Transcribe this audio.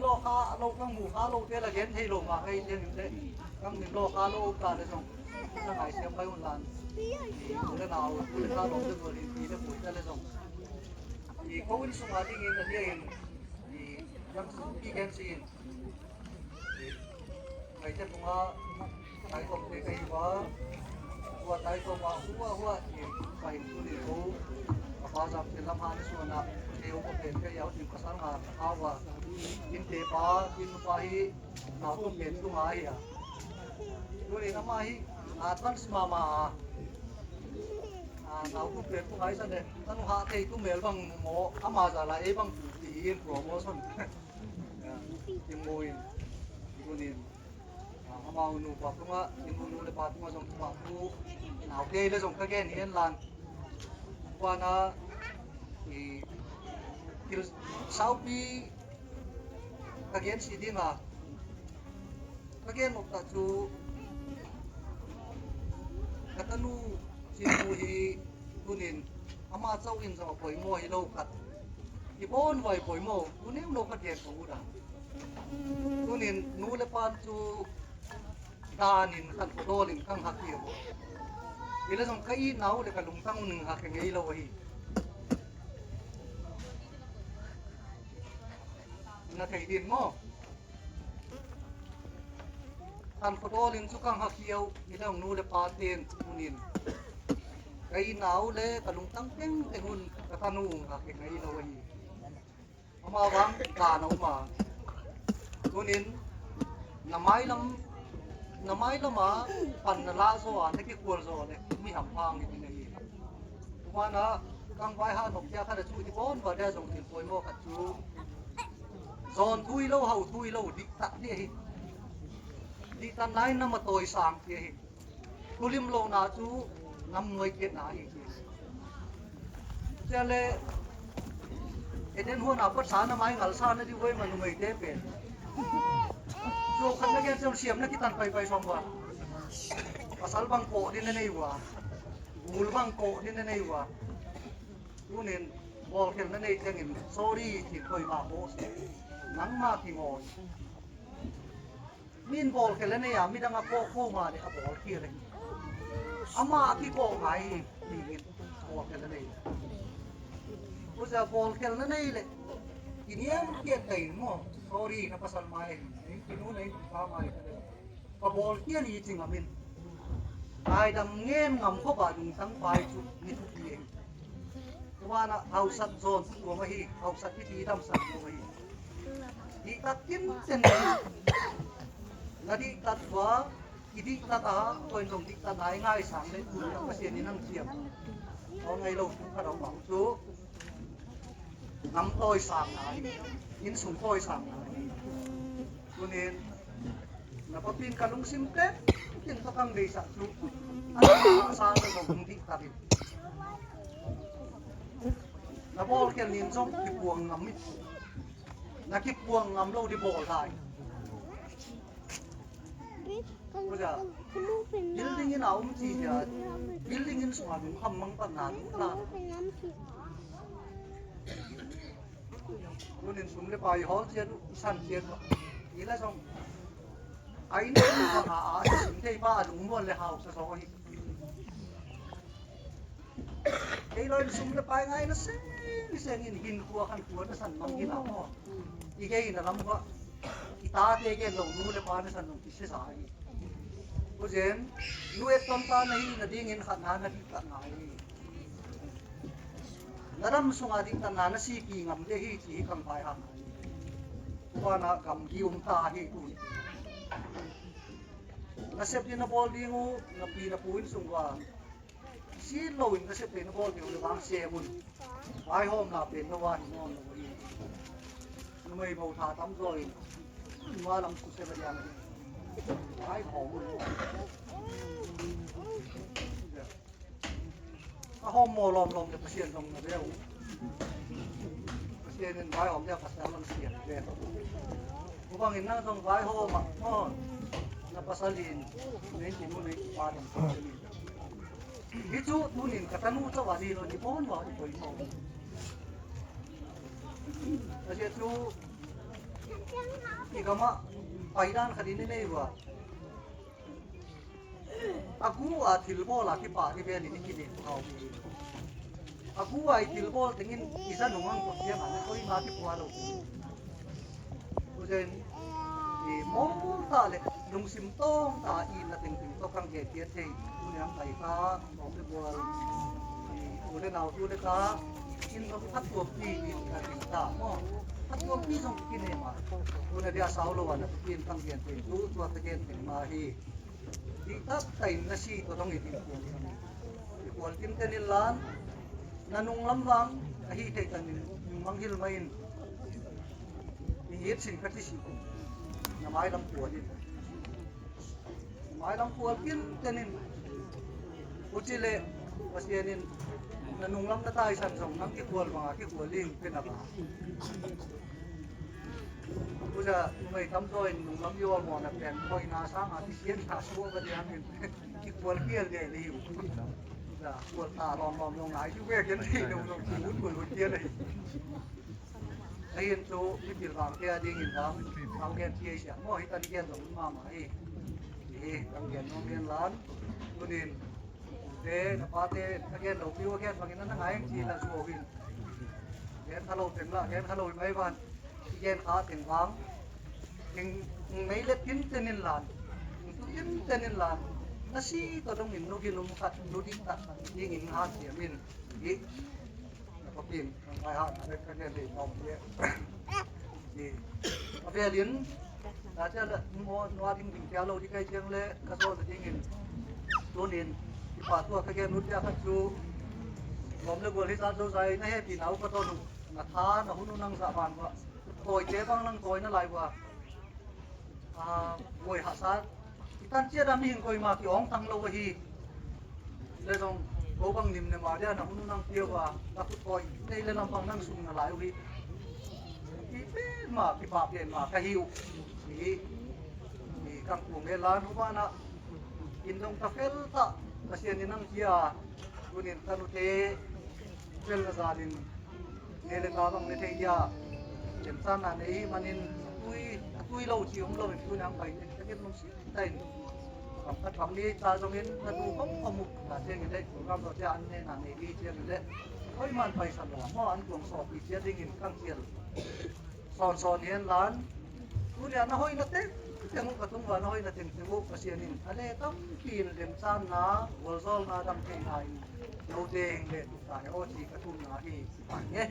lo kha lo kang mu kha lo te la gen thei lo ma kai ten le kang min lo kha lo ta le zong na ngai siam bai un lan le nau le kha lo te bol ti le pui ta le zong i ko in sunga ding in a in i yang su ki gen sin ngai te bunga tai kom te kai wa wa tai ko ma huwa huwa i pa in tu ni ko pa jam te lam han su na te o ko pen kai yau tin pasal nga awa in te pa tin pa hi na ko pen tu nga hi a tu ni na ma hi advance ma ma a nau ku pen tu ngai san le tanu ha thei tu mel bang mo ama za la e bang ti in promotion ti muin tunin amau nu pa tunga imu nu le pa tunga zong pa tu nau te le zong ka gen hian lan wana i til saupi ka gen si dinga ka gen mok ta chu ka tanu chi tu hi tunin ama chau in zong poi mo hi lo khat i bon vai poi mo tunim lo khat gen ko da tunin nu le pan chu danin kan kodolin kang hakir ila zong kai nau le ka lungtang ning ha ke ngei lo hi na thei din mo kan kodolin chu kang hakiau ila nu le pa ten tunin kai nau le ka lungtang teng tengun ka tanu ha ke ngei lo hi ama wang ta no ma tunin namai lam namai lama pan na la zo a na ki kual zo le mi ham phang ni ni hi mana kang vai ha nok ya kha chu ti bon wa da zong tin poi mo kha chu zon thui lo hau thui lo dik tak ni hi di tan lai na ma toi sang ti hi tulim lo na chu ngam noi kiet na hi chale eden huan a pat sa na mai ngal sa na di voi ma nu mai te pe zo khan na gen chom siam na ki tan pai pai som wa pasal bang ko din na nei wa bul bang ko din na nei wa tunin bol khel na nei tengin sorry thì khoi ma ho nang ma ki ngoi min bol khel na nei a mi danga ko ko ma le a bol khi re ama ki ko ngai ni ngin bol khel na nei uza bol khel na nei le iniam kia tai mo sorry na pasal mai kinu nei pa mai pa bol kia ni ching amin ai dam ngem ngam kho ba dung tang pai chu ni thu pi wana hausak zon tu ma hi hausak hi ti dam sak tu ma hi di tat tin ten na di tat wa i di tat a koin dong di tat nai ngai sang le tu na pasien in ang thiam o ngai lo tu kha dong bang chu ngam toi sang na in sung toi sang na tunin na papin kalung simple tin to kang dei sa chu an sa na dong di tarin na bol ken nin zong ki puang ngam mi na ki puang ngam lo di bol lai building in a um chi ya building in sunga dum ham mang pan na lu na tunin sum le pai hol chian san chian ni la zong ai ne ha a sim thei pa lung muan le hau sa so hi Kei loi sum le pai ngai na se se in hin khua khan khua na san mang hi la mo i ge na lam wa i ta te ge lo nu le pa na san nong ti se sa hi u jen nu et tom ta na hi na ding in khat na na di ta ngai na ram sunga ding ta na na si ki ngam le hi chi hi kang pai ha wa na gam gi um ta hi tu na sep din na bol ding u na pi na puin sung wa sin lo in ka sep na bol ding le wang se mun vai hom na pen na wa hi ngom na hi nu mei bo tha tam rồi wa lam su se ba yang vai hom a hom mo lom lom de pasien dong na beu pasien in vai hom ya pasal lam sian ve ubang in nang dong vai hom a on na pasalin nei ti nu nei pa dong hi chu tunin ka tanu chawa ni lo ni bon wa i poi mo asia chu Igama paidan khat in nei wa. Agu a thil bol a ki pa hi velin i kinin hau mi. Agu a i thil bol tengin isa nung ang kop chiang an koi ma ki pua lo. Uzen i mo ta le lungsim tong ta i na teng teng to kang ge tia thei uniang kai ka om le bual i u le nau tu le ka in rom khat tuam pi in ka tin ta mo khat tuam pi jong ki ne ma una dia sau lo wa na tin kang gen te chu chua ta gen te ma hi ti tak tain na si to dong i tin kual i kual tin ten in lan na nung lam wang a hi thei tan in mang hil mai in i yit sin ka ti si na mai lam kual in mai lam kual kin tenin uchile pasianin na nung lam na tai san zong nang ki kual wanga ki kual ling pe na ba uja mai tam toin nung lam yol mo na pen khoi na sang a ti sian na su ba diam in ki kual kiel de li u da kual ta lom lom long ngai chu ve ken ni nung nung chu un kual un kia nei Ayin chu mi pil vang te a ding in vang ang gen chi sia mo hi tan gen dong ma ma hi hi ang gen nong gen lan tunin te na pa te a gen lo piu a gen bangin na ngai chi la chu hin gen thalo teng la gen thalo mai van gen kha teng vang ing nei le tin ten in lan tu tin ten in lan na si to dong in nu gi lum khat nu ding ta ding in ha thiam in hi Papin ngai ha na ka gen le nom ye ni a velin na cha la mo noa ding ding kya lo di kai chiang le ka zo da ding in tunin i pa tua ka gen nut ya kha chu lom le gol hi za zo zai na he pi nau ka to nu na tha na hunu nang za ban wa toi te bang nang toi na lai wa a ngoi ha sa Itan chia dam hing koi ma ki ong tang lo hi le dong go bang nim ne ma dia na hunu nang pia wa na ku toi nei le lam bang nang sung na lai hi ki pe ma ki pa pen ma ka hiu hi ni kang ku me lan hu ba na in dong ta fel ta pasian ni nang chia tunin tanu te fel na zalin ne le ta bang ne thei ya chem chan na nei manin tui tui lo chi om lo in tu nang bai te ka nong si tai kam ka tham ni ta zong in na du kom komuk ta cheng le program ro cha an ne na nei bi cheng le khoi man pai san lo mo an kuang so pi chia ding in kang chial son son hian lan tu lia na hoi na te teng ka tung wa na hoi na teng teng pasian in ale tam pin lem chan na wol zol na dam thei na in lo deng le tu ta he o chi ka tum na hi pa nge.